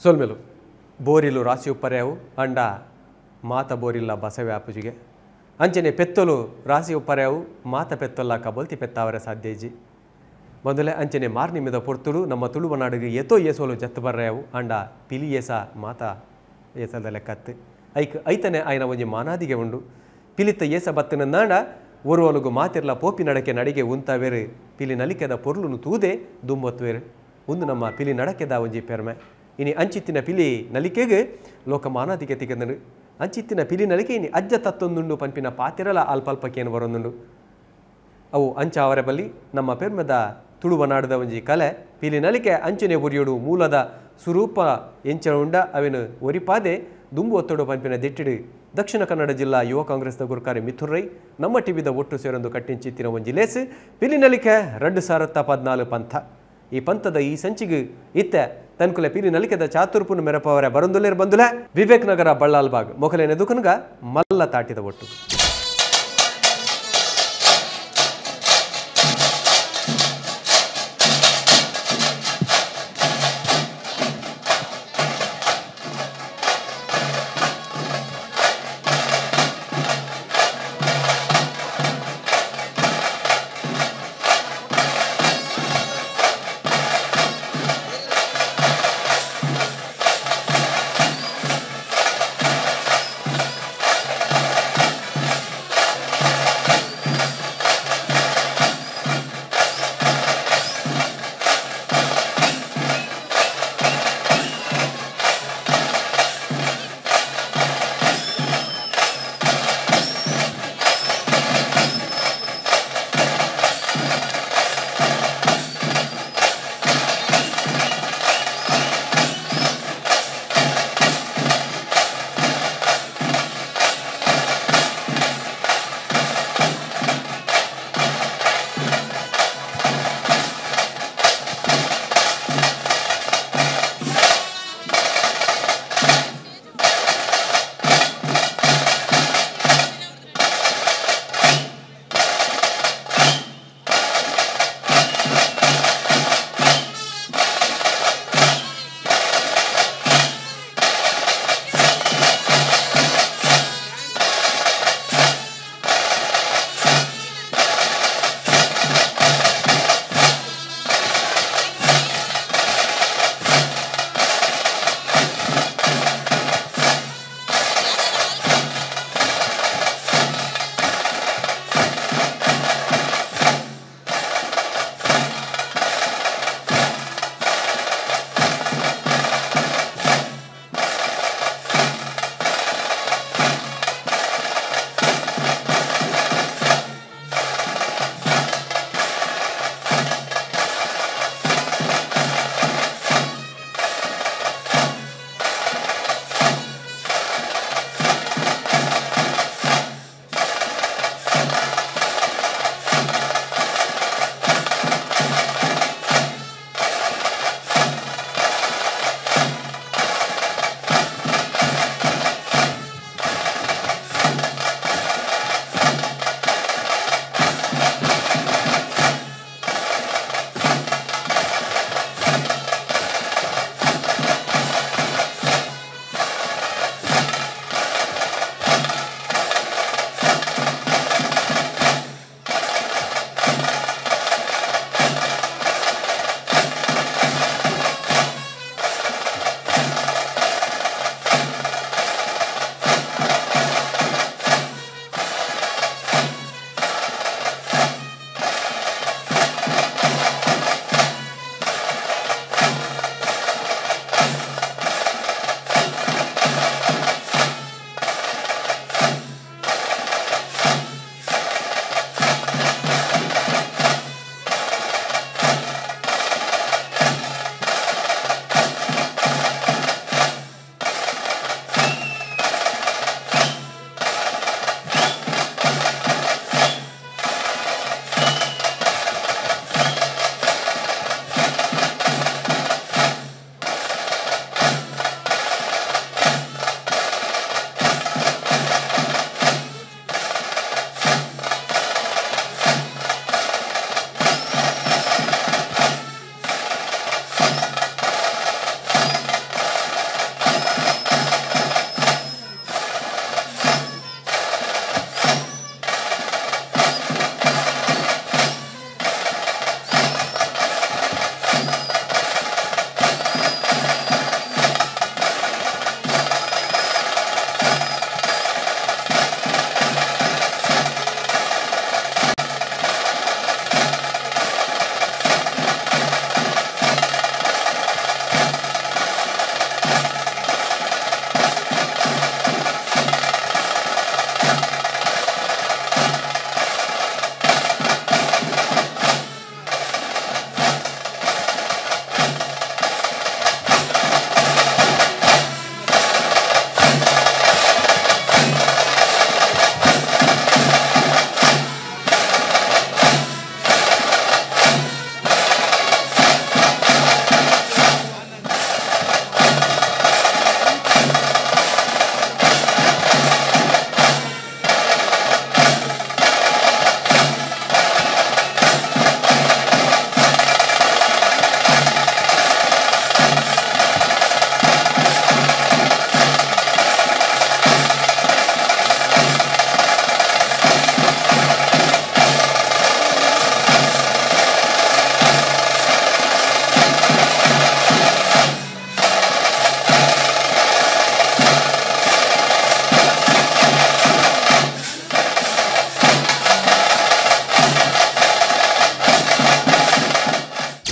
ಸೊಲ್ಮೆಲು ಬೋರಿಲು ರಾಶಿ ಉಪ್ಪರೆವು ಅಂಡ ಮಾತ ಬೋರಿಲ್ಲ ಬಸವೆ ಆಪುಜಿಗೆ ಅಂಚನೆ ಪೆತ್ತಲು ರಾಶಿ ಉಪ್ಪರೆವು ಮಾತ ಪೆತ್ತಲ್ಲ ಕಬಲ್ತಿ ಪೆತ್ತಾವರೆ ಸಾಧ್ಯ ಇಜ್ಜಿ ಮೊದಲೇ ಅಂಚನೆ ಮಾರ್ನಿಮಿದ ಪೊರ್ತುಡು ನಮ್ಮ ತುಳುವನಾಡಿಗೆ ಏತೋ ಏಸೋಲು ಜತ್ತು ಬರ್ರೆವು ಅಂಡ ಪಿಲಿ ಏಸ ಮಾತ ಏಸದ ಲೆಕ್ಕತ್ತು ಐಕ್ ಐತನೆ ಆಯ್ನ ಒಂಜಿ ಮಾನಾದಿಗೆ ಉಂಡು ಪಿಲಿತ್ತ ಏಸ ಬತ್ತಿನ ನಾಡ ಒರುವಲುಗು ಮಾತಿರ್ಲ ಪೋಪಿ ನಡಕೆ ನಡಿಗೆ ಉಂತಾವೇರು ಪಿಲಿ ನಲಿಕೆದ ಪೊರ್ಲುನು ತೂದೆ ದುಂಬೊತ್ತುವೇರು ಒಂದು ನಮ್ಮ ಪಿಲಿ ನಡಕೆದ ಒಂಜಿ ಪೆರ್ಮೆ ಇನಿ ಅಂಚಿತ್ತಿನ ಪಿಲಿ ನಲಿಕೆಗೆ ಲೋಕ ಮಾನಾದಿಗೆ ತಿಗಂದನು ಅಂಚಿತ್ತಿನ ಪಿಲಿ ನಲಿಕೆ ಇನಿ ಅಜ್ಜ ತತ್ತೊಂದುಂಡು ಪಂಪಿನ ಪಾತಿರಲ ಅಲ್ಪಲ್ಪಕ್ಕೇನು ಬರೊಂದುಂಡು ಅವು ಅಂಚ ಅವರ ಬಲ್ಲಿ ನಮ್ಮ ಪೆರ್ಮೆದ ತುಳುವನಾಡದ ಒಂಜಿ ಕಲೆ ಪಿಲಿ ನಲಿಕೆ ಅಂಚನೆ ಒರಿಯೋಡು ಮೂಲದ ಸ್ವರೂಪ ಎಂಚನ ಉಂಡ ಅವೆನು ಒರಿಪಾದೆ ದುಂಬು ಒತ್ತಡು ಪಂಪಿನ ದಿಟ್ಟಿಡು ದಕ್ಷಿಣ ಕನ್ನಡ ಜಿಲ್ಲಾ ಯುವ ಕಾಂಗ್ರೆಸ್ದ ಗುರುಕಾರಿ ಮಿಥುನ್ ರೈ ನಮ್ಮ ಟಿವಿದ ಒಟ್ಟು ಸೇರೊಂದು ಕಟ್ಟಿಂಚಿತ್ತಿನ ಒಂಜಿ ಲೇಸು ಪಿಲಿ ನಲಿಕೆ 2014 ಪಂಥ ಈ ಪಂಥದ ಈ ಸಂಚಿಗೆ ಇತ್ತೆ ತನ್ಕುಲೆ ಪಿಲಿ ನಲಿಕೆದ ಚಾತುರ್ಪುನು ಮೆರಪವರ ಬರಂದುಲೇರ್ ಬಂದುಲೆ ವಿವೇಕ್ ನಗರ ಬಳ್ಳಾಲ್ಬಾಗ್ ಮೊಕಲೇನೆ ದುಕನ್ಗ ಮಲ್ಲ ತಾಟಿದ ಒಟ್ಟು.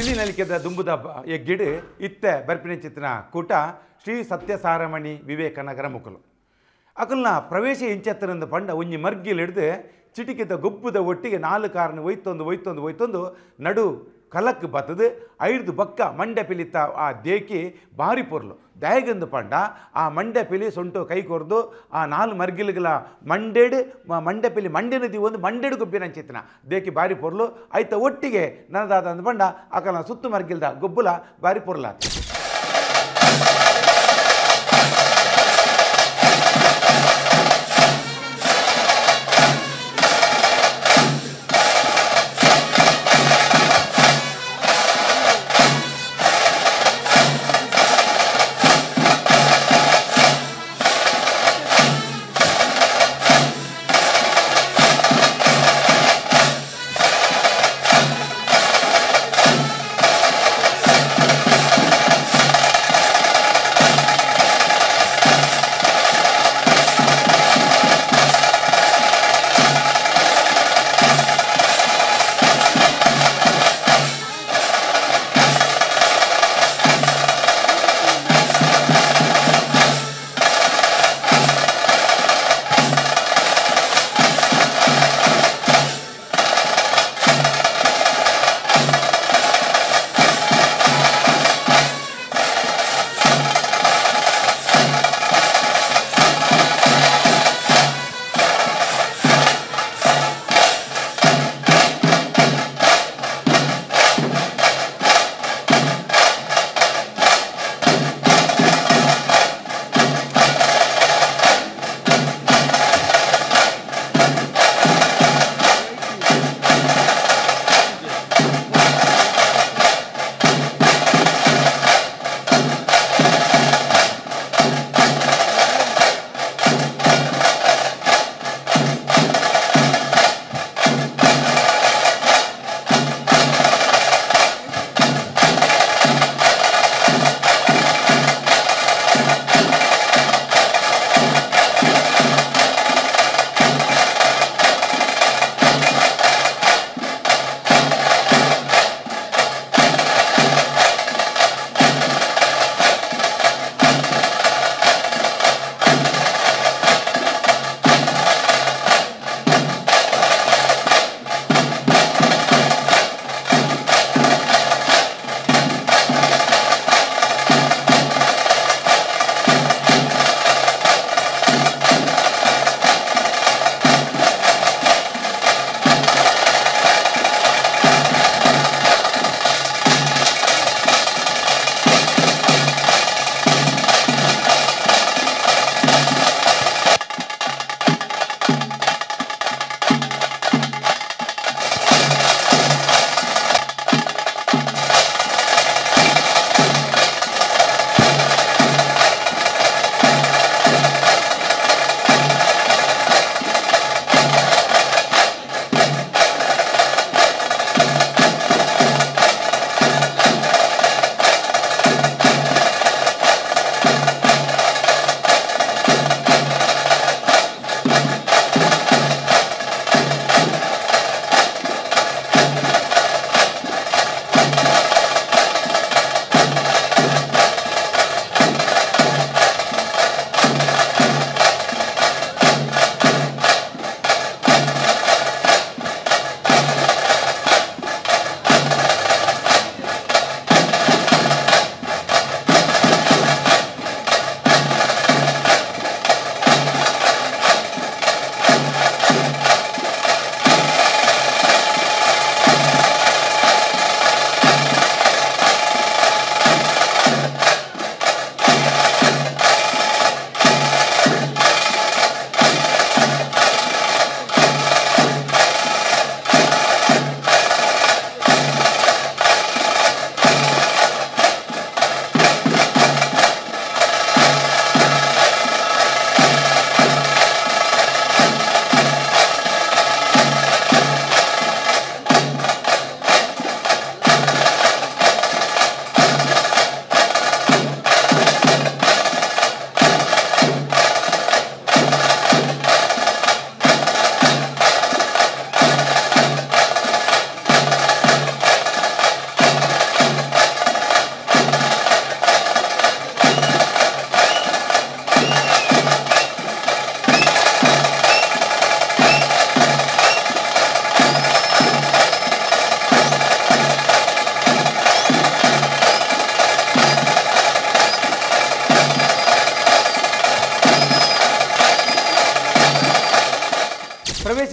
ಪಿಲಿ ನಲಿಕೆದ ದುಂಬುದ ಎಗ್ಗಿಡು ಇತ್ತೆ ಬರ್ಪಿನಂಚಿತ್ತಿನ ಕೂಟ ಶ್ರೀ ಸತ್ಯಸಾರಮಣಿ ವಿವೇಕನಗರ ಮುಕುಲು ಅಕಲ್ನ ಪ್ರವೇಶ ಇಂಚೆತ್ತರಂದು ಪಂಡ ಒಂಜಿ ಮರ್ಗಿಲ್ ಹಿಡ್ದು ಚಿಟಿಕಿದ ಗೊಬ್ಬುದ ಒಟ್ಟಿಗೆ ನಾಲ್ಕು ಕಾರಣ ಒಯ್ತೊಂದು ಒಯ್ತೊಂದು ಒಯ್ತೊಂದು ನಡು ಕಲಕ್ ಬತ್ತದು ಐದು ಬಕ್ಕ ಮಂಡೆ ಪಿಲಿತ ಆ ದೇಕಿ ಬಾರಿ ಪೊರ್ಲು ದಾಯಗಂದು ಪಂಡ ಆ ಮಂಡೆ ಪಿಲಿ ಸೊಂಟು ಕೈ ಕೊರ್ದು ಆ ನಾಲ್ ಮರ್ಗಿಲ್ಗಳ ಮಂಡೇಡು ಮಂಡೆ ಪಿಲಿ ಮಂಡೆನ ಒಂದು ಮಂಡೇಡು ಗೊಬ್ಬಿನ ದೇಕಿ ಬಾರಿ ಪೊರ್ಲು ಐತ ಒಟ್ಟಿಗೆ ನನ್ನದಾದ ಅಂದು ಪಂಡ ಆಕಲ ಸುತ್ತು ಮರ್ಗಿಲ್ದ ಗೊಬ್ಬುಲ ಬಾರಿ ಪೊರ್ಲಾತ.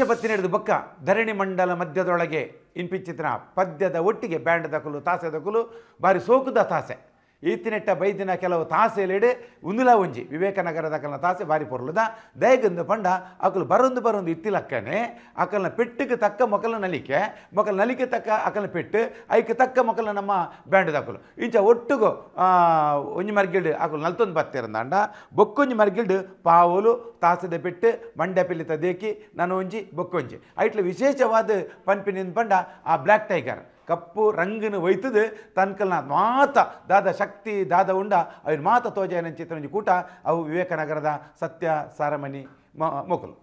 ಬತ್ತಿನೆಡ್ದು ಬೊಕ್ಕ ಧರಣಿ ಮಂಡಲ ಮಧ್ಯದೊಳಗೆ ಇನ್ಪಿಂಚಿತ್ತಿನ ಪದ್ಯದ ಒಟ್ಟಿಗೆ ಬ್ಯಾಂಡ್ ದಕುಲು ತಾಸೆ ದಕುಲು ಬಾರಿ ಸೋಕುದ ತಾಸೆ ಈತಿನೆಟ್ಟ ಬೈದಿನ ಕೆಲವು ತಾಸೆಲೆಡೆ ಉಂದುಲ ಒಂಜಿ ವಿವೇಕನಗರದ ತಾಸೆ ಬಾರಿ ಪೊರ್ಲುದ ದಯಗಂದು ಪಂಡ ಅಕಲು ಬರೊಂದು ಬರೊಂದು ಇತ್ತಿಲಕ್ಕನೆ ಅಕಲ್ನ ಪೆಟ್ಟಿಗೆ ತಕ್ಕ ಮೊಕಲ ನಲಿಕೆ ಮೊಕಲ ನಲಿಕೆ ತಕ್ಕ ಅಕಲ್ನ ಪೆಟ್ಟು ಐಕ್ ತಕ್ಕ ಮೊಕಲ ನಮ್ಮ ಬ್ಯಾಂಡ್ ದಕಲು ಇಂಚ ಒಟ್ಟುಗು ಒಂಜಿ ಮರ್ಗಿಲ್ಡ್ ಅಕಲು ನಲ್ತೊಂದು ಬತ್ತಿರಂದಾಂಡ ಬೊಕ್ಕೊಂಜಿ ಮರ್ಗಿಲ್ಡ್ ಪಾವಲು ತಾಸದ ಪೆಟ್ಟು ಮಂಡ್ಯ ಪಿಲಿತ ದೇಕಿ ನಾನು ಒಂಜಿ ಬೊಕ್ಕೊಂಜಿ ಐಟ್ಲ ವಿಶೇಷವಾದ ಪನ್ಪಿನಿಂದ ಪಂಡ ಆ ಬ್ಲ್ಯಾಕ್ ಟೈಗರ್ ಕಪ್ಪು ರಂಗನ ಒಯ್ತದು ತನ್ಕಲ್ನ ಮಾತ ದಾದ ಶಕ್ತಿ ದಾದ ಉಂಡ ಅವ್ರ ಮಾತ ತೋಜಯನ ಚಿತ್ರ ಕೂಟ ಅವು ವಿವೇಕನಗರದ ಸತ್ಯ ಸಾರಮಣಿ ಮೊಕಲು.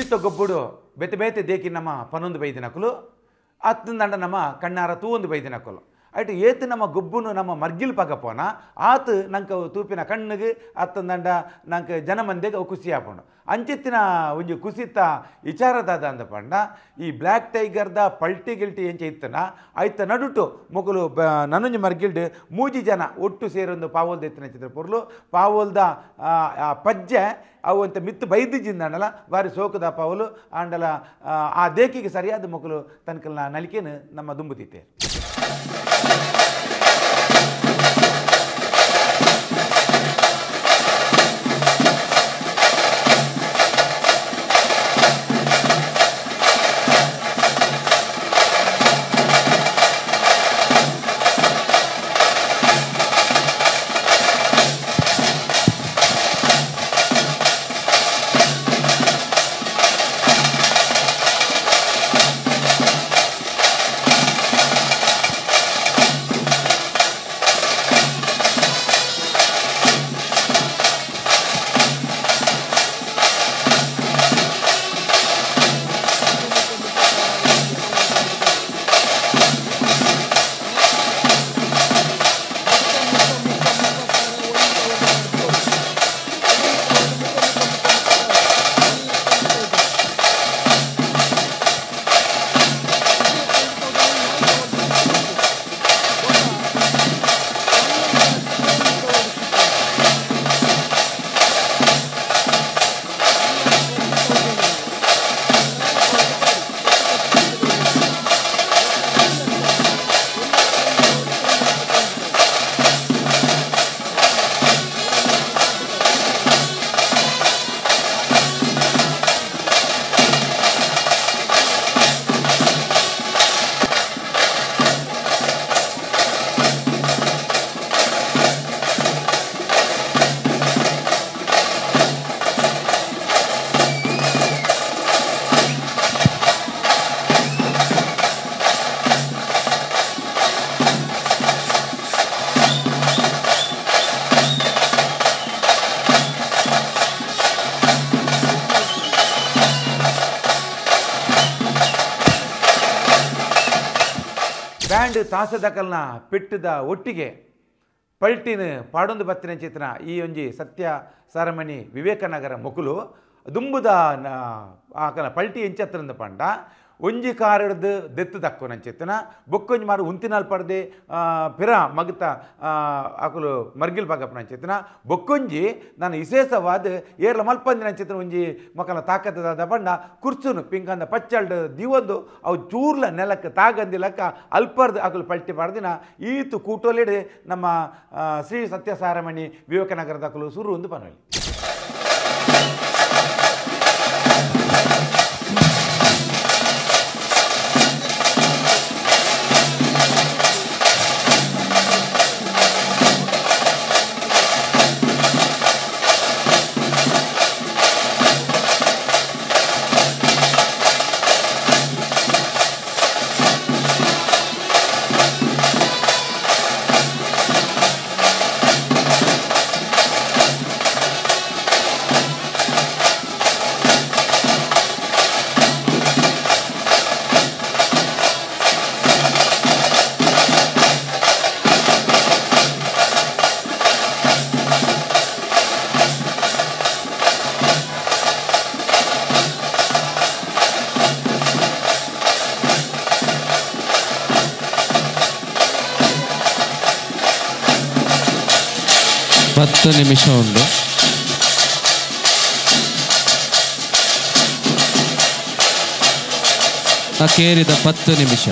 ಪಲ್ಟಿತ ಗೊಬ್ಬುಡು ಬೇತೆ ಬೇತೆ ದೇಕಿ ನಮ್ಮ ಪನ್ನೊಂದು ಬೈದಿನಕುಲು ಅತ್ತಂದಂಡ ನಮ್ಮ ಕಣ್ಣಾರ ತೂವೊಂದು ಬೈದಿನಕುಲು ಐಟ್ ಏತ್ ನಮ್ಮ ಗೊಬ್ಬುನು ನಮ್ಮ ಮರ್ಗಿಲ್ ಪಗಪೋನ ಆತು ನಂಗೆ ತೂಪಿನ ಕಣ್ಣಿಗೆ ಅತ್ತಂದಂಡ ನಂಗೆ ಜನಮಂದೆಗೆ ಅವು ಖುಷಿ ಆಪುಂಡು ಅಂಚಿತ್ತಿನ ಒಂಜಿ ಕುಸಿತ ವಿಚಾರದಾದ ಅಂದ ಪಂಡ ಈ ಬ್ಲ್ಯಾಕ್ ಟೈಗರ್ದ ಪಲ್ಟಿ ಗಿಲ್ಟಿ ಎಂಚ ಇತ್ತನ ಐತ ನಡುಟು ಮೊಗಲು ನನೊಂಜಿ ಮರ್ಗಿಲ್ಡ್ ಮೂಜಿ ಜನ ಒಟ್ಟು ಸೇರೊಂದು ಪಾವೋಲ್ದ ಎತ್ತಿನ ಚಿತ್ರ ಪೊರ್ಲು ಪಾವೋಲ್ದ ಪಜ್ಜೆ ಅವು ಅಂತ ಮಿತ್ತು ಬೈದಿಜಿಂದಾಂಡಲ ಬಾರಿ ಸೋಕದ ಪಾವಲು ಆಂಡಲ ಆ ದೇಕಿಗೆ ಸರಿಯಾದ ಮೊಗಲು ತನಕಲ್ನ ನಲಿಕೆನು ನಮ್ಮ ದುಂಬುತಿತ್ತೆ. ಬ್ಯಾಂಡ್ ತಾಸದಕಲ್ನ ಪೆಟ್ಟದ ಒಟ್ಟಿಗೆ ಪಲ್ಟಿನ ಪಾಡೊಂದು ಬತ್ತಿನ ಚಿತ್ರ ಈ ಒಂಜಿ ಸತ್ಯ ಸಾರಮಣಿ ವಿವೇಕನಗರ ಮೊಕುಲು ದುಂಬುದ ಆಕಲ ಪಲ್ಟಿ ಎಂಚತ್ರಂದ ಪಂಡ ಒಂಜಿ ಕಾರಿಡ್ದು ದೆತ್ತು ದಕ್ಕು ನಂಚಿತ್ತನ ಬೊಕ್ಕೊಂಜಿ ಮಾರು ಉಂತಿನಾಲ್ ಪಡ್ದೆ ಪಿರ ಮಗತ ಆಕಲು ಮರ್ಗಿಲ್ ಬಾಗಪ್ಪ ನಂಚಿತ್ತನ ಬೊಕ್ಕೊಂಜಿ ನಾನು ವಿಶೇಷವಾದ ಏರ್ಲ ಮಲ್ಪಂದಿ ನಂಚಿತ್ತನ ಒಂಜಿ ಮಕ್ಕಳ ತಾಕತ್ತದ ಬಣ್ಣ ಕುರ್ಚುನು ಪಿಂಕಂದ ಪಚ್ಚಲ್ಡ್ ದಿವೊಂದು ಅವು ಚೂರ್ಲ ನೆಲಕ್ಕೆ ತಾಗಂದಿಲಕ್ಕ ಅಲ್ಪರ್ದು ಆಕಲು ಪಲ್ಟಿ ಪಾಡ್ದಿನ ಈತು ಕೂಟೋಲಿಡ್ ನಮ್ಮ ಶ್ರೀ ಸತ್ಯಸಾರಮಣಿ ವಿವೇಕನಗರದ ಅಕಲು ಸುರು ಒಂದು ಪನೊಲಿ. 10 ನಿಮಿಷ ಉಂಟು. ಅಕೇರಿದ 10 ನಿಮಿಷ.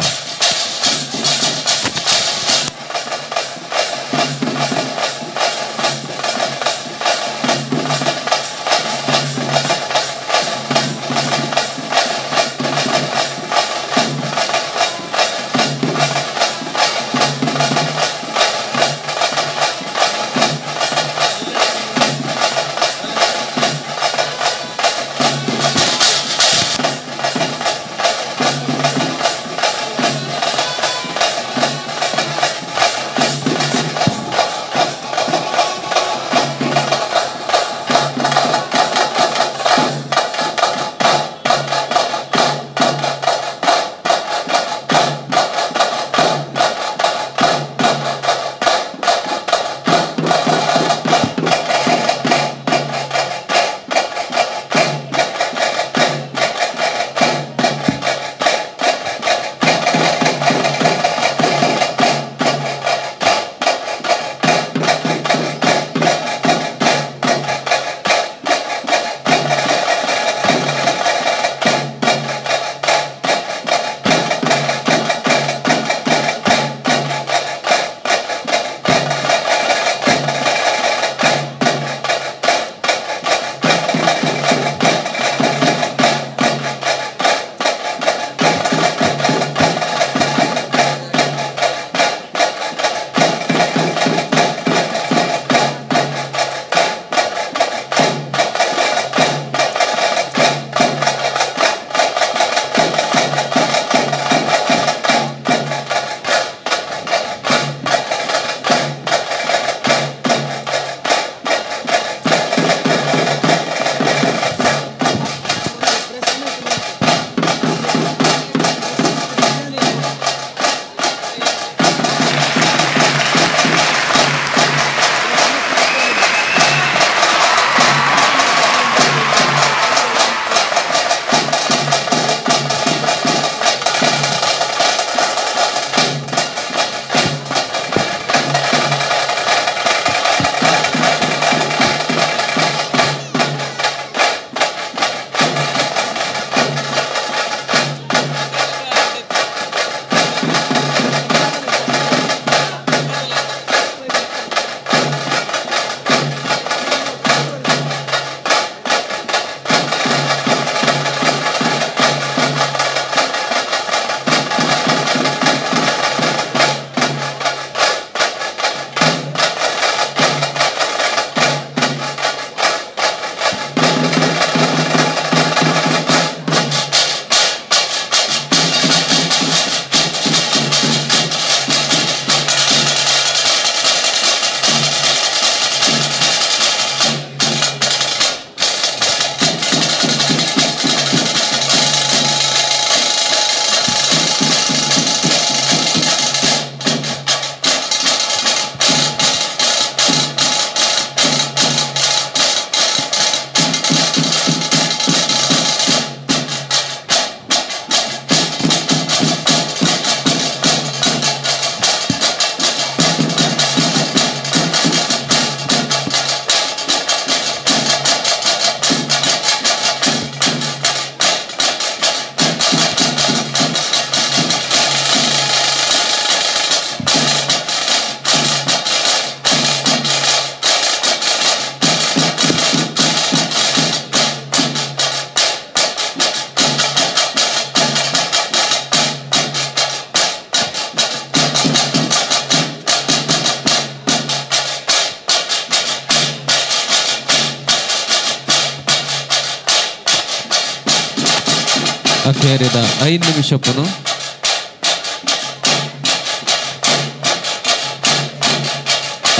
ಅಖೇರಿದ 5 ನಿಮಿಷ ಪುನಃ.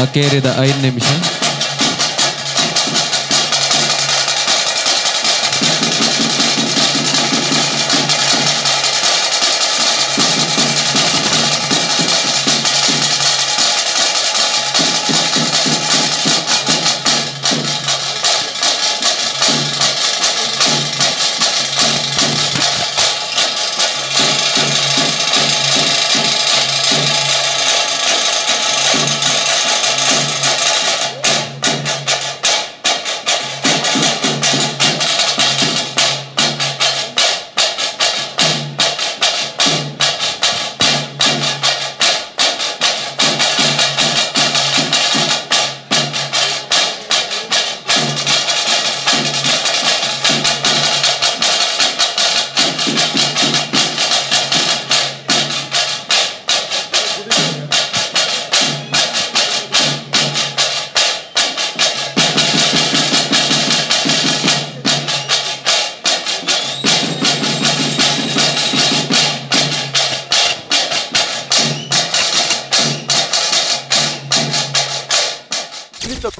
ಅಖೇರಿದ 5 ನಿಮಿಷ.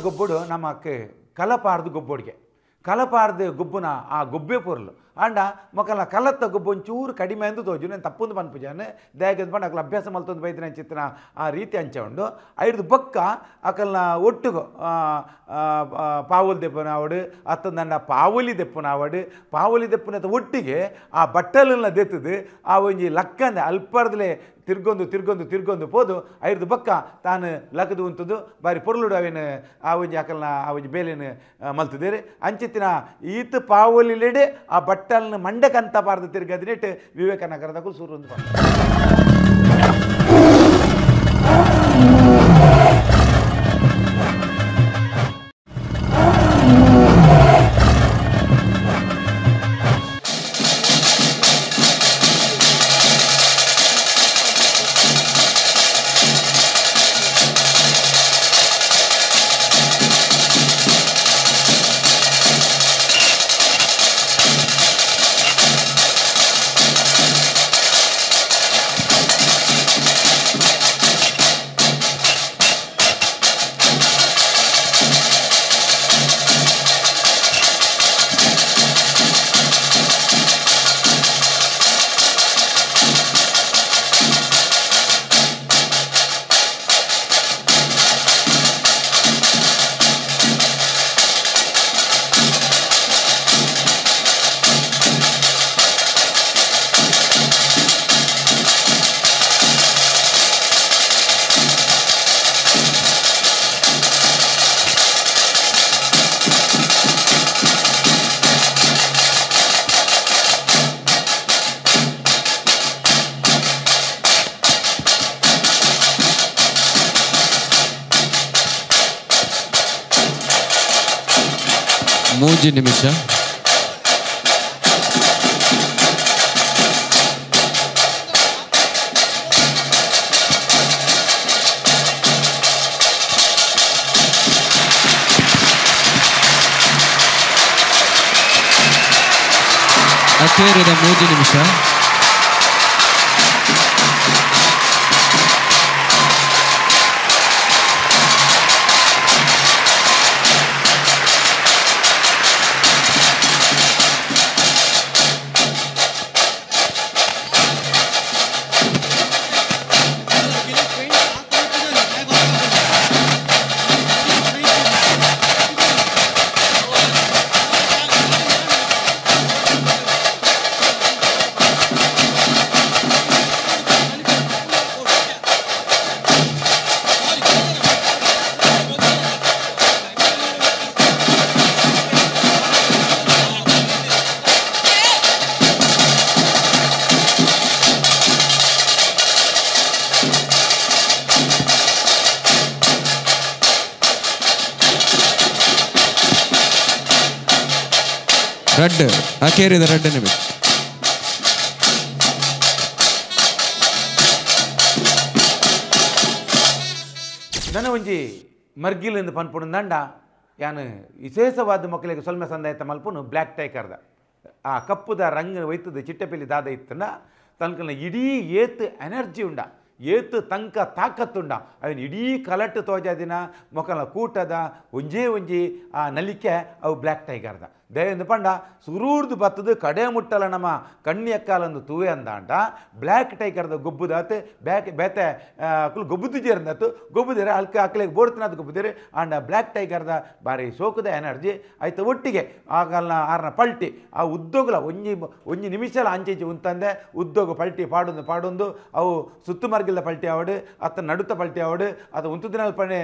ಗೊಬ್ಬಡು ನಮ್ಮಕ್ಕೆ ಕಲಪಾರ್ದು ಗೊಬ್ಬೊಡಿಗೆ ಕಲಪಾರ್ದು ಗೊಬ್ಬುನ ಆ ಗೊಬ್ಬೆ ಪೊರ್ಲು ಆಂಡ ಮೊಕಲ ಕಲತ್ತ ಗೊಬ್ಬು ಒಂಚೂರು ಕಡಿಮೆ ಅಂದು ತೋಜು ನಾನು ತಪ್ಪೊಂದು ಪನ್ಪುಜಾನೆ ದಯಗಂದು ಪಂಡ ಅಕಲ ಅಭ್ಯಾಸ ಮಲ್ತೊಂದು ಬೈದಿನ ಚಿತ್ರ ಆ ರೀತಿ ಅಂಚ ಉಂಡು ಐದು ಬೊಕ್ಕ ಅಕಲ್ನ ಒಟ್ಟುಗು ಪಾವುಲ್ ದೆಪ್ಪುನಾವಡು ಅತ್ತಂದಂಡ ಪಾವಲಿ ದೆಪ್ಪುನಾವಡು ಪಾವಲಿ ದೆಪ್ಪುನತ ಒಟ್ಟಿಗೆ ಆ ಬಟ್ಟಲನ್ನ ದೆತ್ತದು ಆ ಒಂಜಿ ಲಕ್ಕಂದೆ ಅಲ್ಪರ್ದಲೇ ತಿರ್ಗೊಂದು ತಿರ್ಗೊಂದು ತಿರ್ಗೊಂದು ಪೋದು ಐದು ಬೊಕ್ಕ ತಾನು ಲಕ್ಕದು ಉಂತದು ಬಾರಿ ಪೊರ್ಲುಡು ಅವೇನು ಆ ಒಂಜಿ ಅಕಲ್ನ ಆ ಒಂಜಿ ಬೇಲೆನು ಮಲ್ತದೇರು ಅಂಚಿತ್ತಿನ ಈತ ಪಾವಲಿಲೆಡೆ ಆ ಬಟ್ಟಲ್ನ ಮಂಡಕಂತ ಪಾರ್ದು ತಿರ್ಗದಿನೆಟ್ಟು ವಿವೇಕನಗರದಕ್ಕೂ ಸೂರು ಒಂದು 3 ನಿಮಿಷ. ಅಖೇರಿದ 3 ನಿಮಿಷ. ರಡ್ಡು ಅಕೇರಿದ ರಡ್ಡು ನಿಮಿಷ. ನನ್ನ ಒಂಜಿ ಮರ್ಗಿಲಿಂದ ಪನ್ಪುಡು ದಂಡ ಯಾನು ವಿಶೇಷವಾದ ಮಕ್ಕಳಿಗೆ ಸೊಲ್ಮೆ ಸಂದಾಯತ ಮಲ್ಪುನು ಬ್ಲ್ಯಾಕ್ ಟೈಕರ್ದ ಆ ಕಪ್ಪುದ ರಂಗ್ ಒಯ್ತದ ಚಿಟ್ಟೆಪಿಲಿ ದಾದ ಇತ್ತನ ತನ್ಕಲ್ನ ಇಡೀ ಏತ್ ಎನರ್ಜಿ ಉಂಡ ಏತ್ ತಂಕ ತಾಕತ್ತುಂಡ ಅವನ್ ಇಡೀ ಕಲಟ್ಟು ತೋಜಾದಿನ ಮೊಕಲ ಕೂಟದ ಒಂಜೇ ಒಂಜಿ ಆ ನಲಿಕೆ ಅವು ಬ್ಲ್ಯಾಕ್ ಟೈಗರ್ದ ದಯಂದು ಪಂಡ ಸುರೂರ್ದು ಬತ್ತದು ಕಡೆ ಮುಟ್ಟಲ ನಮ್ಮ ಕಣ್ಣಿಯಕ್ಕಾಲಂದು ತೂವೆ ಅಂದಾಂಡ ಬ್ಲ್ಯಾಕ್ ಟೈಗರ್ದ ಗೊಬ್ಬುದಾತು ಬ್ಯಾಕ್ ಬೇತೆ ಅಕ್ಲು ಗೊಬ್ಬುದಿಜೇರಂದಾತು ಗೊಬ್ಬುದಿರ ಅಲ್ಕ ಅಕ್ಲೆಗೆ ಬೋಡ್ತಿನಾದ ಗೊಬ್ಬುದಿರಿ ಆಂಡ ಬ್ಲ್ಯಾಕ್ ಟೈಗರ್ದ ಬಾರಿ ಸೋಕುದ ಎನರ್ಜಿ ಆಯ್ತು ಒಟ್ಟಿಗೆ ಆಗಲ್ನ ಆರ್ನ ಪಲ್ಟಿ ಆ ಉದ್ದೋಗುಲ ಒಂಜಿ ಒಂಜಿ ನಿಮಿಷಲ ಅಂಚೆಂಚಿ ಉಂತಂದೆ ಉದ್ದೋಗು ಪಲ್ಟಿ ಪಾಡೊಂದು ಪಾಡೊಂದು ಅವು ಸುತ್ತು ಮರ್ಗಿಲ್ದ ಪಲ್ಟಿ ಆವಡು ಅತ್ತ ನಡುತ್ತ ಪಲ್ಟಿ ಆವಡು ಅತ್ತ ಉಂತುದಿನ ಅಲ್ಪನೆ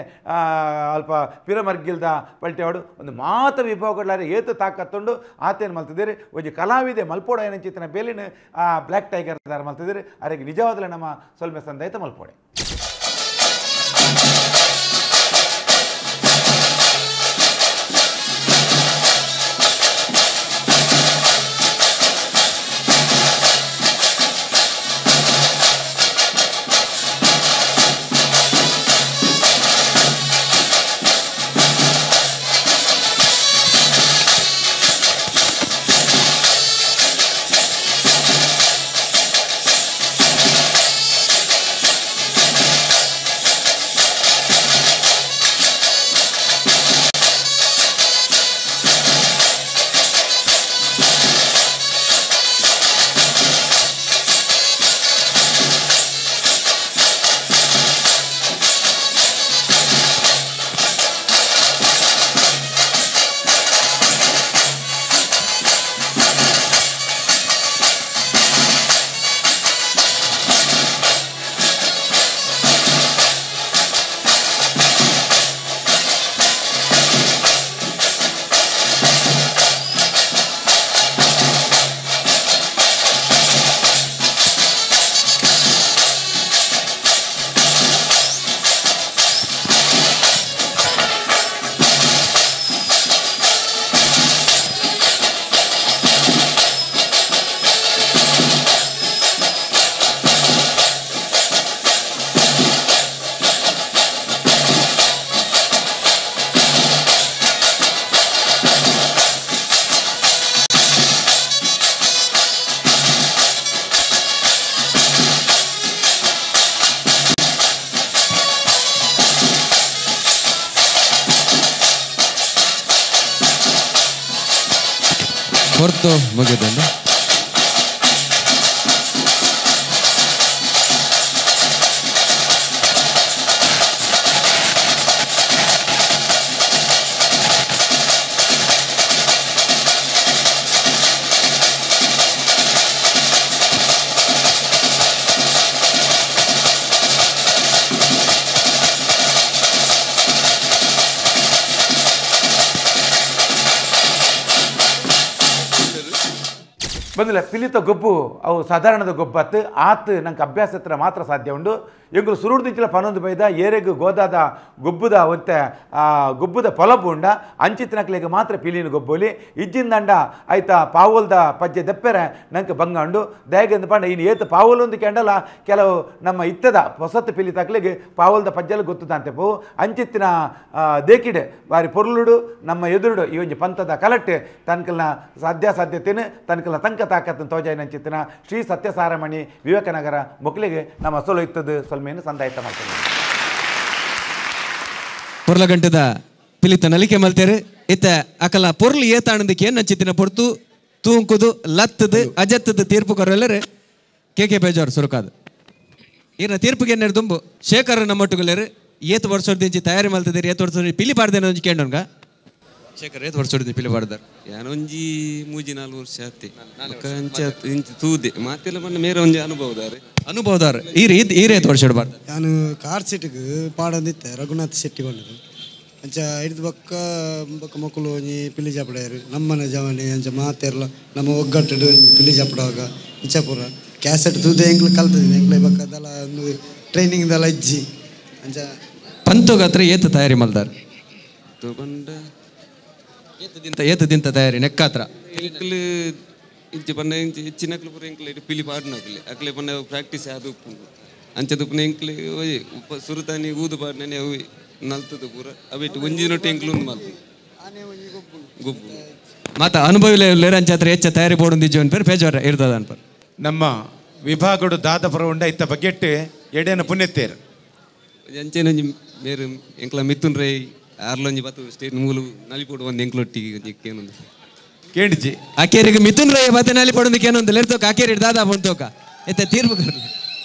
ಅಲ್ಪ ಪಿರಮರ್ಗಿಲ್ದ ಪಲ್ಟಿ ಆವಡು ಒಂದು ಮಾತ ವಿಭಾಗಗಳಾರೆ ಏತು ತಾಕತ್ತುಂಡು ಆತೇನು ಮಲ್ತಿದ್ದೀರಿ ಒಂಜಿ ಕಲಾವಿದೆ ಮಲ್ಪೋಡ ಏನಂಚಿತನ ಬೇಲಿನ ಆ ಬ್ಲ್ಯಾಕ್ ಟೈಗರ್ ದಾರ ಮಲ್ತಿದ್ದೀರಿ ಅರೆಗೆ ನಿಜವಾದಲೇ ನಮ್ಮ ಸೊಲ್ಮೆ ಸಂದಾಯಿತ ಮಲ್ಪೋಡೆ. ಹೊರತು ಮುಗಿದಂಡ. ಬಂದಿಲ್ಲ ಪಿಲಿತ ಗೊಬ್ಬು ಅವು ಸಾಧಾರಣದ ಗೊಬ್ಬತ್ತು ಆತು ನಂಗೆ ಅಭ್ಯಾಸ ಹತ್ರ ಮಾತ್ರ ಸಾಧ್ಯ ಉಂಡು. ಎಂಗುಲು ಸುರುಡ್ದಿಂಚಿಲ ಪನೊಂದು ಬೈದ ಏರೆಗು ಗೋದಾದ ಗೊಬ್ಬುದ ಒಂತೆ ಆ ಗೊಬ್ಬುದ ಪೊಲಬು ಉಂಡ ಅಂಚಿತ್ತಿನಕ್ಲೆಗ್ ಮಾತ್ರ ಪಿಲಿನ ಗೊಬ್ಬೊಲಿ ಇಜ್ಜಿಂದಂಡ ಆಯ್ತಾ ಪಾವೋಲ್ದ ಪಜ್ಜೆ ದೆಪ್ಪೆರೆ ನಂಗೆ ಬಂಗ ಉಂಡು. ದಯಗಂದು ಪಂಡ ಇನ್ನು ಏತು ಪಾವೋಲೊಂದು ಕೆಂಡಲ ಕೆಲವು ನಮ್ಮ ಇತ್ತದ ಹೊಸತ್ತು ಪಿಲಿ ತಕ್ಲೆಗ್ ಪಾವೋಲ್ದ ಪಜ್ಜೆಲ್ಲ ಗೊತ್ತದಂತೆ ಪೋ ಅಂಚಿತ್ತಿನ ದೇಕಿಡೆ ಬಾರಿ ಪೊರ್ಲುಡು ನಮ್ಮ ಎದುರುಡು ಈ ಒಂಜಿ ಪಂಥದ ಕಲಟ್ಟೆ ತನ್ಕಲ್ನ ಸಾಧ್ಯಾಸಾಧ್ಯತೆನು ತನ್ಕಲ್ನ ತಂಕ ತಾಕತ್ತನ್ನು ತೋಜಾಯಿನ ಅಂಚಿತ್ತಿನ ಶ್ರೀ ಸತ್ಯಸಾರಮಣಿ ವಿವೇಕನಗರ ಮೊಕ್ಲಿಗೆ ನಮ್ಮ ಸೊಲು ಇತ್ತದು ಸೊಲ್ಮೆಯನ್ನು ಸಂದಾಯಿತ ಮಾಡ್ತೇನೆ. ಪೊರ್ಲ ಗಂಟದ ಪಿಲಿತ ನಲಿಕೆ ಮಲ್ತೇರು ಇತ್ತ ಅಕಲ ಪೊರ್ಲು ಏತಾಣದಕ್ಕೆ ಏನು ಅಂಚಿತ್ತಿನ ಪೊರ್ತು ತೂಂಕುದು ಲತ್ತದು ಅಜತ್ತದ ತೀರ್ಪು ಕೊರಲೆರೆ ಕೆ ಕೆ ಬೇಜಾರು ಸುರುಕಾದ ಈರ್ನ ತೀರ್ಪಿಗೆ ಏನೇರು ದುಂಬು ಶೇಖರ್ ನಮ್ಮೊಟ್ಟುಗಲೇರು ಏತು ವರ್ಷದಿಂಚಿ ತಯಾರಿ ಮಲ್ತದಿರಿ ಏತು ವರ್ಷ ಪಿಲಿ ಪಾಡ್ದೇನೆ ಒಂಜಿ ಕೇಂಡೋನ್ಗ ಶೇಖರ್ ಏತು ವರ್ಷ ಪಿಲಿ ಪಾಡ್ದಾರ ಯಾನೊಂಜಿ ಮೂಜಿ ನಾಲ್ಕು ವರ್ಷ ಆತೆ ಅಂಚ ಇಂಚ ತೂದೆ ಮಾತೆಲ್ಲ ಮನ್ನ ಮೇರೆ ಒಂಜಿ ಅನುಭವದಾರೆ ಅನುಭವದಾರ ಈರ್ ಈರ್ ಏತು ವರ್ಷ ಇಡಬಾರ್ದು. ನಾನು ಕಾರ್ ಸೀಟಿಗೆ ಪಾಡೊಂದಿತ್ತೆ ರಘುನಾಥ್ ಶೆಟ್ಟಿ ಬಂದದ್ದು ಅಂಚ ಹಿಡಿದು ಬೊಕ್ಕ ಬೊಕ್ಕ ಮಕ್ಕಳು ಒಂಜಿ ಪಿಲಿ ಜಾಪಡೆಯರು ನಮ್ಮನೆ ಜವನೆ ಅಂಚ ಮಾತೆರ್ಲ ನಮ್ಮ ಒಗ್ಗಟ್ಟು ಒಂಜಿ ಪಿಲಿ ಜಾಪಡುವಾಗ ಇಚ್ಚಾಪುರ ಕ್ಯಾಸೆಟ್ ತೂದೆ ಎಂಕ್ಲು ಕಲ್ತದಿನಿ ಎಂಕ್ಲೆ ಬೊಕ್ಕ ಅದೆಲ್ಲ ಒಂದು ಟ್ರೈನಿಂಗ್ ದೆಲ್ಲ ಇಜ್ಜಿ ಅಂಚ ಪಂತೋಗಾತ್ರ ಏತು ತಯಾರಿ ಮಲ್ದಾರ್ ಬಂಡ ಏತು ದಿಂತ ತಯಾರಿ ನೆಕ್ಕಾತ್ರ ಎಂಕ್ಲು ಇಂಚ ಪನ್ನ ಇಂಚ ಹೆಚ್ಚಿನಕ್ಲು ಪೂರ ಎಂಕ್ಲೆ ಪಿಲಿ ಪಾಡ್ನಕ್ಲೆ ಅಕ್ಲೆ ಪನ್ನ ಪ್ರಾಕ್ಟೀಸ್ ಆದ್ ಉಪ್ಪುಂಡು ಅಂಚದ ಪುನ ಎಂಕ್ಲೆ ಓಯ್ ಉಪ್ಪ ಸುರುತಾನಿ ಊದು ಪಾಡ್ನೇ ಅವು ನಲ್ತದ ಪೂರ ಅವಿಟ್ಟು ಒಂಜಿ ನೊಟ್ಟು ಎಂಕ್ಲು ಉಂದು ಮಲ್ಪು. ಗೊಬ್ಬು ಮಾತ ಅನುಭವಿಲ್ಲ ಅಂಚಾತ್ರ ಹೆಚ್ಚ ತಯಾರಿ ಬೋಡೊಂದಿಜ್ಜು ಅನ್ಪೇರು ಪೇಜಾರ ಇರ್ತದ ಅನ್ಪರ್. ನಮ್ಮ ವಿಭಾಗಡು ದಾದಪುರ ಉಂಡ ಇತ್ತ ಬಗ್ಗೆಟ್ಟು ಎಡೆನ ಪುಣ್ಯತ್ತೇರು ಅಂಚೆನ ಒಂಜಿ ಮೇರು ಎಂಕ್ಲ ಮಿಥುನ್ ರೈ ಆರ್ಲೊಂಜಿ ಬತ್ತು ಸ್ಟೇಟ್ ಮೂಲು ನಲಿಪೋಡು ಒಂದು ಎಂಕ್ಲೊಟ್ಟಿಗೆ ಒಂಜಿ ಕೇನೊಂದು ಕೇಂಡಿಜಿ ಅಕೇರಿಗೆ ಮಿಥುನ್ ರೈ ಬತ್ತೆ ನಲಿಪೋಡು ಕೇನೊಂದು ಲೆರ್ತೋಕ ಅಕೇರಿ ದಾದಾ ಬಂತೋಕ ಎತ್ತ ತೀರ್ಪು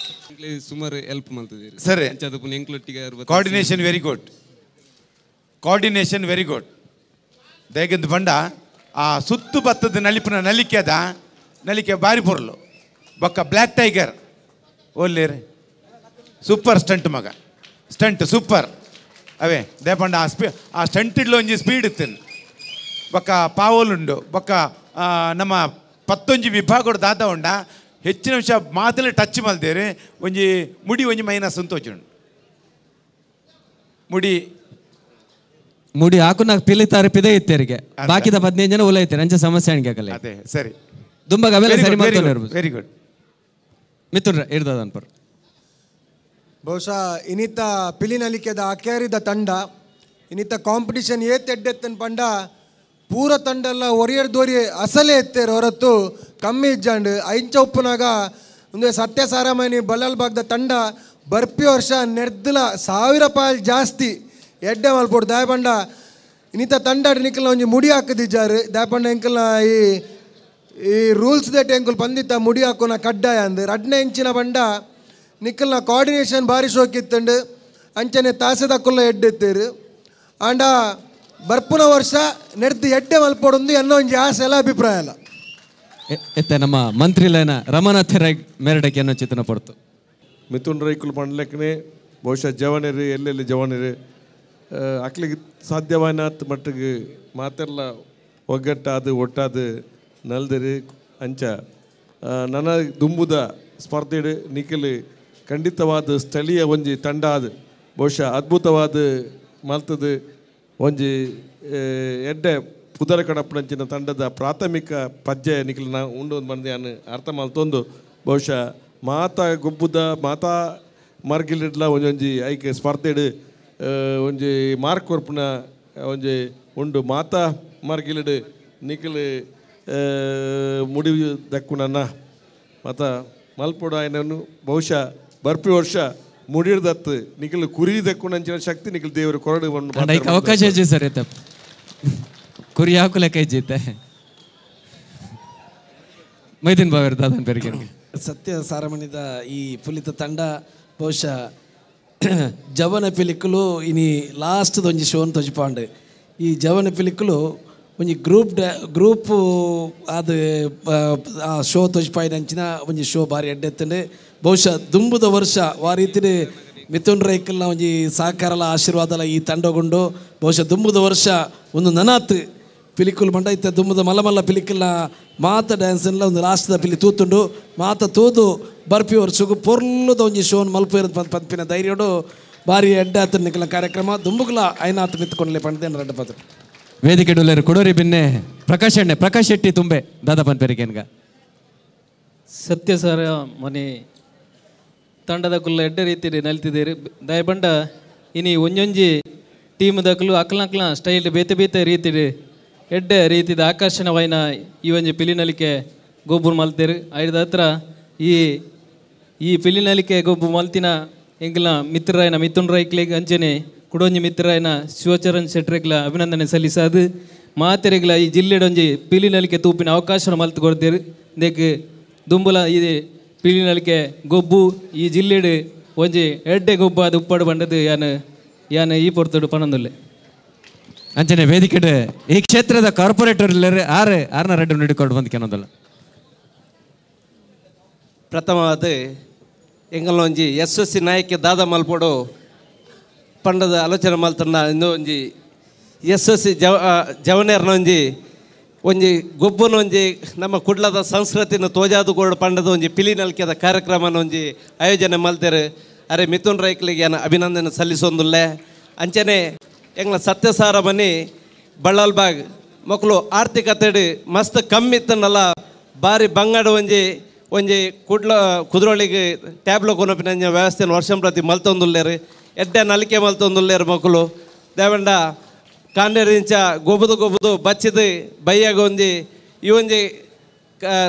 ಸುಮಾರು ಹೆಲ್ಪ್ ಮಾಡ್ತಿದ್ದೀರಿ ಸರಿ. ಅಂಚಾದ ಪುನಃ ಎಂಕ್ಲೊಟ್ಟಿಗೆ Coordination very good, coordination very good. ದಯಗಂದು ಬಂಡ ಆ ಸುತ್ತು ಬತ್ತದ ನಲಿಪಿನ ನಲಿಕೆದ ನಲಿಕೆ ಬಾರಿ ಪೊರ್ಲು ಬೊಕ್ಕ ಬ್ಲ್ಯಾಕ್ ಟೈಗರ್ ಒಲ್ಲೇರಿ ಸೂಪರ್ ಸ್ಟಂಟ್ ಮಗ, ಸ್ಟಂಟ್ ಸೂಪರ್ ಅವೇ ದೇಪಂಡ ಆ ಸ್ಪೀ ಆ ಸ್ಟಂಟ್ ಇಡ್ಲು ಒಂಜಿ ಸ್ಪೀಡ್ ಇತ್ತು ಬೊಕ್ಕ ಪಾವಲುಂಡು ಬೊಕ್ಕ ನಮ್ಮ ಪತ್ತೊಂಜಿ ವಿಭಾಗಡು ದಾದ ಉಂಡ ಹೆಚ್ಚಿನ ವಿಷಯ ಮಾತಲ್ಲಿ ಟಚ್ ಮಲ್ದೇರಿ ಒಂಜಿ ಮುಡಿ ಒಂಜಿ ಮೈನಸ್ ಅಂತ ತೋಚುಂಡು ಮುಡಿ ಮುಡಿ ಹಾಕು ನಾಲ್ಕು ಪಿಲಿತಾರೆ ಪಿದೆ ಇತ್ತೇರಿಗೆ ಬಾಕಿದ 15 ಜನ ಉಲ ಇತ್ತೇನೆ ಅಂಚೆ ಸಮಸ್ಯೆ ಅಣಿಗೆ ಆಗಲ್ಲ. ಅದೇ ಸರಿ ದುಂಬಾಗ ಅವೆಲ್ಲ ಸರಿ ಮಾಡ್ತಾರೆ. Very good. Mithun ಇರ್ತದ ಅನ್ಪರ್. ಬಹುಶಃ ಇನ್ನಿತ ಪಿಲಿನಲಿಕೆದ ಅಕೇರಿದ ತಂಡ ಇನ್ನಿತ ಕಾಂಪಿಟಿಷನ್ ಏತ್ ಎಡ್ಡೆತ್ತನ್ ಪಂಡ ಪೂರ ತಂಡಲ್ಲ ಒರಿಯರ್ ದೋರಿ ಅಸಲೇ ಎತ್ತೇರು ಹೊರತು ಕಮ್ಮಿ ಇಜ್ಜಾಂಡು ಐಂಚ ಉಪ್ಪುನಾಗ ಒಂದು ಸತ್ಯ ಸಾರಮನಿ ಬಲ್ಲಲ್ ಬಾಗ್ದ ತಂಡ ಬರ್ಪಿ ವರ್ಷ ನೆರ್ದಲ 1000 ಪಾಲ್ ಜಾಸ್ತಿ ಎಡ್ಡೆ ಮಲ್ಪೋಡು ದಾಯಪಂಡ ಇನ್ನಿತ ತಂಡ ನಿಕ್ಕಲ್ನ ಒಂಜಿ ಮುಡಿ ಹಾಕದಿಜ್ಜಾರು ದಾಯಪಂಡ ಎಂಕಲ್ನ ಈ ಈ ರೂಲ್ಸ್ that ಎಂಕುಲು ಪಂದಿತ್ತ ಮುಡಿ ಹಾಕೋನ ಕಡ್ಡಾಯ ಅಂದು ರಡ್ನೆ ಇಂಚಿನ ಬಂಡ ನಿಕ್ಕಲ್ನ ಕೋಆರ್ಡಿನೇಷನ್ ಭಾರಿ ಶೋಕಿತ್ತಂಡು ಅಂಚನೆ ತಾಸೆದಕ್ಕುಲ್ಲ ಎಡ್ಡೆತ್ತೀರು ಆಂಡ ಬರ್ಪುನ ವರ್ಷ ನೆಡ್ದು ಎಡ್ಡೆ ಮಲ್ಪೋಡೊಂದು ಎನ್ನೋ ಒಂಜಿ ಆಸೆ ಎಲ್ಲ ಅಭಿಪ್ರಾಯ ಅಲ್ಲ. ಎತ್ತ ನಮ್ಮ ಮಂತ್ರಿಲೈನ ರಮನಾಥ ರೈ ಮೇರಡಕ್ಕೆ ಅನ್ನೋ ಚಿತನ ಪಡ್ತು. ಮಿಥುನ್ ರೈಕುಲು ಪಂಡ್ಲೆಕ್ಕನೆ ಬಹುಶಃ ಜವನರು ಎಲ್ಲೆಲ್ಲಿ ಜವನರು ಅಕ್ಲಿಗೆ ಸಾಧ್ಯವಾನಾತ್ ಮಟ್ಟಿಗೆ ಮಾತೆಲ್ಲ ಒಗ್ಗಟ್ಟಾದು ಒಟ್ಟಾದು ನಲ್ದಿರಿ ಅಂಚ ನನ್ನ ದುಂಬುದ ಸ್ಪರ್ಧೆಡು ನಿಖಲು ಖಂಡಿತವಾದ ಸ್ಥಳೀಯ ಒಂಜಿ ತಂಡ ಅದು ಬಹುಶಃ ಅದ್ಭುತವಾದ ಮಲ್ತದು ಒಂಜಿ ಎಡ್ಡೆ ಪುದರ ಕಡಪ್ಪನಂಚಿನ ತಂಡದ ಪ್ರಾಥಮಿಕ ಪಜ್ಜೆ ನಿಖಲು ಉಂಡು ಒಂದು ಬಂದು ನಾನು ಅರ್ಥ ಮಲ್ತೊಂದು ಬಹುಶಃ ಮಾತಾ ಗೊಬ್ಬುದ ಮಾತಾ ಮರ್ಗಿಲಿಡ್ಲ ಒಂಜೊಂಜಿ ಐಕೆ ಸ್ಪರ್ಧೆಡು ಒಂಜಿ ಮಾರ್ಕ್ ಕೊರ್ಪುನ ಒಂಜಿ ಉಂಡು ಮಾತಾ ಮರ್ಗಿಲಿಡು ನಿಖಲು ಮುಡಿವು ದಕ್ಕುನನ್ನ ಮತ ಮಲ್ಪೊಡು ಆಯನನ್ನು ಬಹುಶಃ ಬರ್ಪಿ ವರ್ಷ ಮುಡಿದತ್ತು ನಿಖಲು ಕುರಿ ದಕ್ಕುನಂಚಿನ ಶಕ್ತಿ ನಿಖಲು ದೇವರು ಕೊರಡು ಅವಕಾಶ ಇಜ್ಜಿ ಸರ್ ಕುರಿ ಹಾಕುಲೆಕ್ಕ ಇಜ್ಜಿತ್ತೆ ಮೈದಿನ್ ಬಾವೇರ್ ದಾದನ್ ಪೆರಿಗೆ. ಸತ್ಯ ಸಾರಮಣಿದ ಈ ಪುಲಿತ ತಂಡ ಬಹುಶಃ ಜವನ ಪಿಲಿಕುಲು ಇನಿ ಲಾಸ್ಟ್ ಒಂಜಿ ಶೋನ್ ತೊಜಿಪಾಂಡು ಈ ಜವನ ಪಿಲಿಕುಲು ಒಂಜಿ ಗ್ರೂಪ್ ಗ್ರೂಪ್ ಅದು ಆ ಶೋ ತೊಜಿಪಾಯಿನಂಚಿನ ಒಂಜಿ ಶೋ ಭಾರಿ ಎಡ್ಡೆತ್ತಂಡು ಬಹುಶಃ ದುಂಬುದ ವರ್ಷ ಆ ರೀತಿಲಿ ಮಿಥುನ್ ರೈಕಲ್ನ ಒಂಜಿ ಸಹಕಾರಲ ಆಶೀರ್ವಾದಲ ಈ ತಂಡಗೊಂಡು ಬಹುಶಃ ದುಂಬುದ ವರ್ಷ ಒಂದು ನನಾತ್ ಪಿಲಿಕುಲು ಮಂಡ ಇತ್ತ ದುಂಬುದ ಮಲ್ಲ ಮಲ್ಲ ಪಿಲಿಕಲ್ನ ಮಾತ ಡ್ಯಾನ್ಸ್ಲ ಒಂದು ಲಾಸ್ಟ್ದ ಪಿಲಿ ತೂತುಂಡು ಮಾತ ತೂದು ಬರ್ಪಿ ವರ್ಷಗು ಪೊರ್ಲುದ ಒಂಜಿ ಶೋನ್ ಮಲ್ಪು ಪಂಪಿನ ಧೈರ್ಯಡು ಭಾರಿ ಎಡ್ಡೆ ಆತ ನಿಖಲ ಕಾರ್ಯಕ್ರಮ ದುಂಬುಗುಲ ಐನಾತ್ ಮಿತ್ಕೊಂಡ್ಲೆ ಪಂಡದೇನು ರಡ್ಡ ಪತ್ರ. ವೇದಿಕೆ ಡೊಲ್ಲರು ಕೊಡೋರಿ ಬಿನ್ನೆ ಪ್ರಕಾಶ್ ಅಣ್ಣೆ ಪ್ರಕಾಶ್ ಶೆಟ್ಟಿ ತುಂಬೆ ದಾದಪ್ಪನ ಪೆರಿಕೇನ್ಗ. ಸತ್ಯ ಸರ ಮನೆ ತಂಡದ ಕುಲ್ಲ ಎಡ್ಡೆ ರೀತಿಯಲ್ಲಿ ನಲಿತಿದ್ದೀರಿ ದಯಬಂಡ ಇನಿ ಒಂಜೊಂಜಿ ಟೀಮ್ ದಕ್ಕಲು ಅಕ್ಲಕ್ಲ ಸ್ಟೈಲ್ ಬೇತೆ ಬೇತೆ ರೀತಿಡು ಎಡ್ಡೆ ರೀತಿದ ಆಕರ್ಷಣವಾಯಿನ ಈ ಒಂಜಿ ಪಿಲಿನಲಿಕೆ ಗೊಬ್ಬರು ಮಲ್ತೇರು ಐದ ಹತ್ರ ಈ ಈ ಪಿಲಿನಲಿಕೆ ಗೊಬ್ಬು ಮಲ್ತಿನ ಎಂಗ್ಲ ಮಿತ್ರರಾಯನ ಮಿಥುನ್ ರೈಕ್ಲಿಗ್ ಅಂಚನೆ ಕುಡೊಂಜಿ ಮಿತ್ರರಾಯನ ಶಿವಚರಣ್ ಶೆಟ್ರೆಗ್ಲ ಅಭಿನಂದನೆ ಸಲ್ಲಿಸಾದು ಮಾತೆರೆಗ್ಲ ಈ ಜಿಲ್ಲೆಡೊಂಜಿ ಪಿಲಿನಲಿಕೆ ತೂಪಿನ ಅವಕಾಶ ಮಲ್ತು ಕೊಡ್ತೇರು ದೇಕ್ ದುಂಬುಲ ಈ ಪಿಲಿನಲಿಕೆ ಗೊಬ್ಬು ಈ ಜಿಲ್ಲೆಡು ಒಂಜಿ ಎಡ್ಡೆ ಗೊಬ್ಬು ಅದು ಉಪ್ಪಾಡು ಬಂಡದು ಯಾನು ಯಾನು ಈ ಪೊರ್ತುಡು ಪನೊಂದುಲ್ಲೆ. ಅಂಚನೆ ವೇದಿಕೆ ಈ ಕ್ಷೇತ್ರದ ಕಾರ್ಪೊರೇಟರ್ ಆರು ಆರ್ನ ರೆಡ್ಡಿ ನೀಡಿಕೊಂಡು ಬಂದು ಕೆನೊಂದಲ್ಲ. ಪ್ರಥಮವಾದ ಎಂಗಲೊಂಜಿ S S C ನಾಯಕಿ ದಾದಾ ಮಲ್ಪೋಡು ಪಂಡದ ಆಲೋಚನೆ ಮಲ್ತನ್ನ ಇಂದು ಒಂಜಿ ಎಸ್ ಎಸ್ ಜವನೇರ್ನ ಒಂಜಿ ಒಂಜಿ ಗೊಬ್ಬನ ಒಂಜಿ ನಮ್ಮ ಕುಡ್ಲದ ಸಂಸ್ಕೃತಿನ ತೋಜಾದು ಗೋಡು ಪಂಡದ ಒಂಜಿ ಪಿಲಿ ನಲ್ಕೆದ ಕಾರ್ಯಕ್ರಮನ ಒಂಜಿ ಆಯೋಜನೆ ಮಲ್ತೇರು. ಅರೆ ಮಿಥುನ್ ರೈಕ್ಲಿಗೆ ಏನು ಅಭಿನಂದನೆ ಸಲ್ಲಿಸೊಂದುಲ್ಲೆ. ಅಂಚನೆ ಎಂಗ್ಲ ಸತ್ಯಸಾರ ಮನಿ ಬಳ್ಳಾಲ್ಬಾಗ್ ಮಕ್ಕಳು ಆರ್ಥಿಕತೆಡು ಮಸ್ತ್ ಕಮ್ಮಿ ಇತ್ತನ್ನಲ್ಲ ಭಾರಿ ಬಂಗಾಡ ಒಂಜಿ ಒಂಜಿ ಕುಡ್ಲ ಕುದುರೋಳಿಗೆ ಟ್ಯಾಬ್ಲೋ ಕೊನಪಿನ ವ್ಯವಸ್ಥೆನ ವರ್ಷಂ ಪ್ರತಿ ಮಲ್ತೊಂದುಲ್ಲೇರು ಎಡ್ಡೆ ನಲಿಕೆ ಮಲ್ತೊಂದುಲ್ಲೇರು ಮಕ್ಕಳು. ದೇವಂಡ ಕಾಂಡೇರಿಂಚ ಗೊಬ್ಬದು ಗೊಬ್ಬದು ಬಚ್ಚಿದು ಬೈಯಾಗ ಒಂಜಿ ಈ ಒಂಜಿ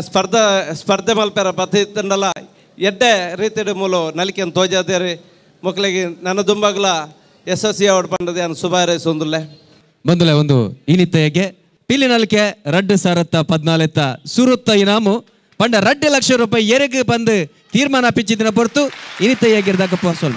ಸ್ಪರ್ಧಾ ಸ್ಪರ್ಧೆ ಮಲ್ಪೆರ ಬತ್ತಿತ್ತಂಡಲ ಎಡ್ಡೆ ರೀತಿಡ್ ಮೂಲು ನಲಿಕೆನ್ ತೋಜಾದೇರಿ ಮೊಕ್ಲೆಗ್ ನನ್ನ ದುಂಬಾಗ್ಲ ಯಶಸ್ವಿ ಅವಡ್ ಪಂಡದೆ ಅನ್ ಸುಬಾರೆ ಸೊಂದುಲ್ಲೆ. ಬಂದುಲೆ ಒಂದು ಇನಿತೆಗೆ ಪಿಲಿನಲ್ಕೆ 2014 ಸುರುತ್ತ ಇನಾಮು ಪಂಡ 2 ಲಕ್ಷ ರೂಪಾಯಿ ಎರೆಗ್ ಬಂದು ತೀರ್ಮಾನ ಪಿಚ್ಚಿದಿನ ಪೊರ್ತು ಇನಿತೆಯಾಗಿರ್ದಾಗ ಪೋಸೊಲ್.